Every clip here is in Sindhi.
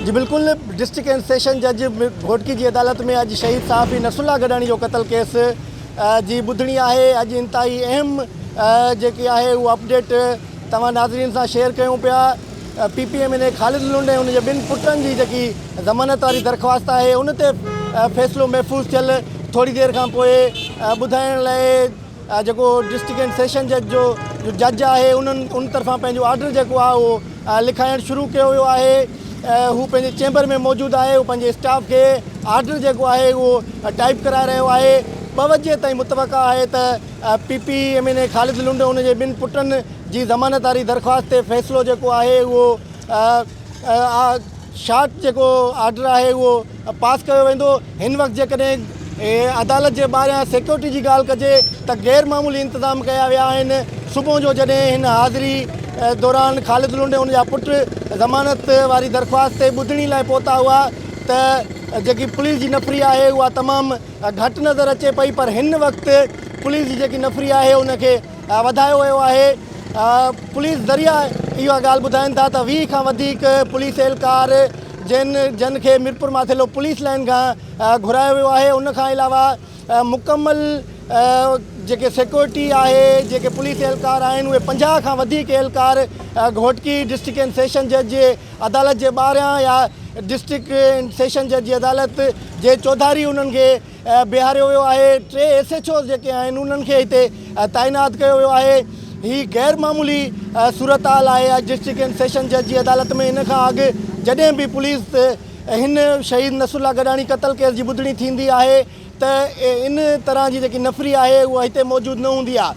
جي بلڪل ڊسٽرڪٽ اينڊ سيشن جج گهوٽڪي جي عدالت ۾ اڄ شهيد صحافي نصرالله گڏاڻي جو قتل ڪيس جي ٻڌڻي آهي اڄ انتهائي اهم جيڪي آهي اهو اپڊيٽ توهان ناظرين سان شيئر ڪيون پيا P P M N A Khalid Lund ۽ ان جي ٻن پٽن جي جيڪي ضمانت واري درخواست آهي ان تي فيصلو محفوظ ٿيل ٿوري دير کان پوء ٻڌائڻ لاء جيڪو ڊسٽرڪٽ اينڊ سيشن جج جو جج آهي انهن ان طرفان پنهنجو آرڊر جيڪو آهي اهو لکائڻ شروع ڪيو ويو آهي هو پنهنجي چيمبر ۾ موجود آهي هو پنهنجي اسٽاف کي آرڊر جيڪو آهي اهو ٽائپ ڪرائي رهيو آهي ٻه وڄي تائين متوقع آهي ته P P M N A Khalid Lund ان جي ٻن پٽن جي ضمانت واري درخواست تي فيصلو جيڪو آهي اهو شارٽ جيڪو آرڊر آهي اهو پاس ڪيو ويندو، هن وقت جيڪڏهن عدالت جي ٻاهريان سيڪيورٽي جي ڳالهه ڪجي ته غير معمولي انتظام ڪيا ويا آهن، صبح جو جڏهن هن حاضري دوران خالد لنڊ ۽ ان جا پٽ ضمانت واري درخواست تي ٻڌڻي لاء پهتا هئا ته جيڪي پوليس جي نفري آهي اها تمام گهٽ نظر اچي پئي پر هن وقت پوليس جي جيڪي نفري آهي ان کي وڌايو ويو آهي، پوليس ذريعا اها ڳالهه ٻڌائين ٿا ته 20 کان وڌيڪ پوليس اهلڪار جن جن کي ميرپور ماٿيلو پوليس لائين کان گهرايو ويو آهي ان کان علاوه مڪمل جيڪي سيڪيورٽي آهي جيڪي پوليس اهلڪار آهن اهي 50 کان وڌيڪ اهلڪار گهوٽڪي ڊسٽرڪٽ اينڊ سيشن جج جي عدالت جي ٻاهريان يا ڊسٽرڪٽ اينڊ سيشن جج جي عدالت جي چوڌاري انهن کي بيهاريو ويو آهي، ٽي ايس ايڇ اوز جيڪي آهن انهن کي هتي تعينات ڪيو ويو آهي، هي غير معمولي صورتحال آهي اڄ ڊسٽرڪٽ اينڊ سيشن جج جي عدالت ۾ ان کان اڳ جڏهن به پوليس هن شهيد نصرالله گڏاڻي قتل ڪيس جي ٻڌڻي ٿيندي آهي ته ان طرح جي جيڪي نفري آهي اها هتي موجود نه هوندي آهي.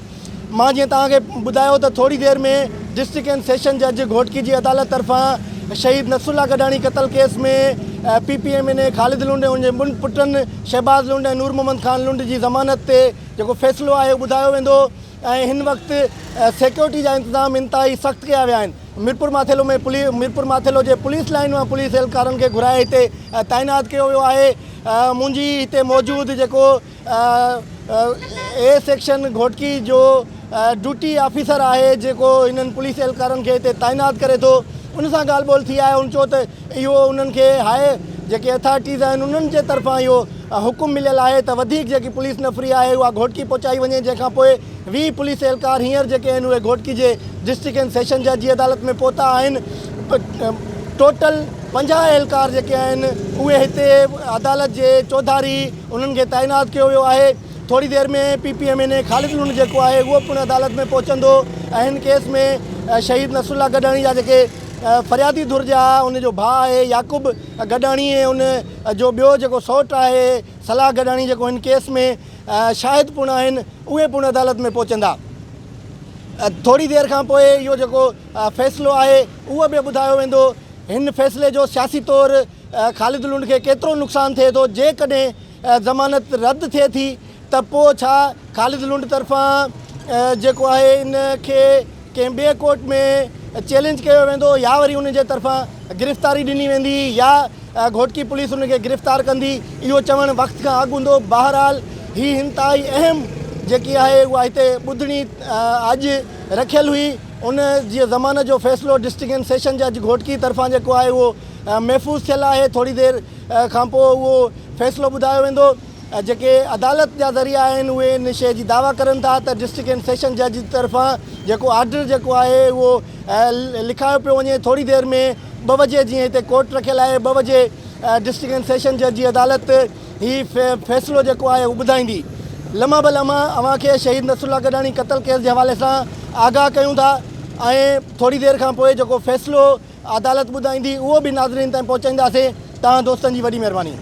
مان جيئن توهان کي ٻڌايو ته ٿوري دير ۾ ڊسٽرڪٽ اينڊ سيشن جج گهوٽڪي جي عدالت طرفان شهيد نصرالله گڏاڻي قتل case ۾ P P M N A Khalid Lund ۽ ان جي ٻن پٽن شهباز لنڊ ۽ نور محمد خان لنڊ جي ضمانت تي جيڪو فيصلو آهي اهو ٻڌايو ويندو ۽ هن وقت سيڪيورٽي جا انتظام انتهائي سخت ڪيا ويا آهن ميرپور ماٿيلو ۾ ميرپور ماٿيلو جي پوليس لائين مان پوليس اهلڪارن کي گهرائي هتي تعينات ڪيو ويو آهي منهنجي هتي موجود جيڪو اي سيڪشن گهوٽڪي جو ڊيوٽي آفيسر آهي جيڪو هنن پوليس اهلڪارن کي هتي تعينات ڪري ٿو ان سان ڳالهه ٻولهه ٿي آهي ان چيو ته اهو انهن کي هاء جيڪي اٿارٽيز آهن انهن جي طرفان اهو حڪم مليل آهي ته وڌيڪ جيڪي پوليس نفري آهي اها گهوٽڪي پهچائي وڃي جنهن کان پوء 20 پوليس اهلڪار هينئر جيڪي آهن اهي گهوٽڪي جي ڊسٽرڪٽ اينڊ سيشن جج جي عدالت ۾ پهتا آهن ٽوٽل 50 اهلڪار جيڪي آهن اهي هتي عدالت جي چوڌاري انهن کي تعينات ڪيو ويو آهي ٿوري دير ۾ P P M N A Khalid Lund جيڪو آهي اهو پڻ عدالت ۾ پهچندو ۽ هن ڪيس ۾ شهيد نصرالله گڏاڻي جا جيڪي فريادي ڌر جا ان جو ڀاء آهي يعقوب گڏاڻي ۽ ان جو ٻيو جيڪو سئوٽ آهي صلاح گڏاڻي جيڪو هن ڪيس ۾ شاهد پڻ آهن اهي پڻ عدالت ۾ پهچندا ٿوري دير کان پوء اهو جيڪو فيصلو آهي اهو به ٻڌايو ويندو هن فيصلي جو سياسي طور خالد لنڊ کي ڪيترو نقصان ٿئي ٿو، جيڪڏهن ضمانت رد ٿئي ٿي ته پوء ڇا خالد لنڊ طرفان جيڪو آهي ان کي ڪنهن ٻئي ڪورٽ ۾ چئلينج ڪيو ويندو يا وري ان جي طرفان گرفتاري ڏني ويندي يا گهوٽڪي پوليس ان کي گرفتار ڪندي اهو چوڻ وقت کان اڳ هوندو بهرحال هي انتهائي اهم جيڪي آهي اها هتي ٻڌڻي اڄ رکيل هئي ان جي ضمانت جو فيصلو ڊسٽرڪٽ اينڊ سيشن جج گهوٽڪي طرفان جيڪو آهي اهو محفوظ ٿيل آهي ٿوري دير کانپوء اهو فيصلو ٻڌايو ويندو جيڪي عدالت جا ذريعا آهن اهي ان شيء جي دعويٰ ڪرن ٿا ته ڊسٽرڪٽ اينڊ سيشن جج جي طرفان جيڪو آرڊر جيڪو آهي اهو لکايو پيو وڃي ٿوري دير ۾ ٻه وڄي جيئن هتي ڪورٽ رکيل آهي ٻه وڄي ڊسٽرڪٽ اينڊ سيشن جج جي عدالت هي فيصلو جيڪو آهي اهو ٻڌائيندي لمحه به لمحه اوهان کي شهيد نصرالله گڏاڻي قتل ڪيس جي حوالي سان آگاهه ڪيون ٿا ۽ ٿوري دير کان پوء جيڪو فيصلو عدالت ٻڌائيندي اهو به ناظرين تائين پهچائينداسين توهان دوستن جي وڏي مهرباني.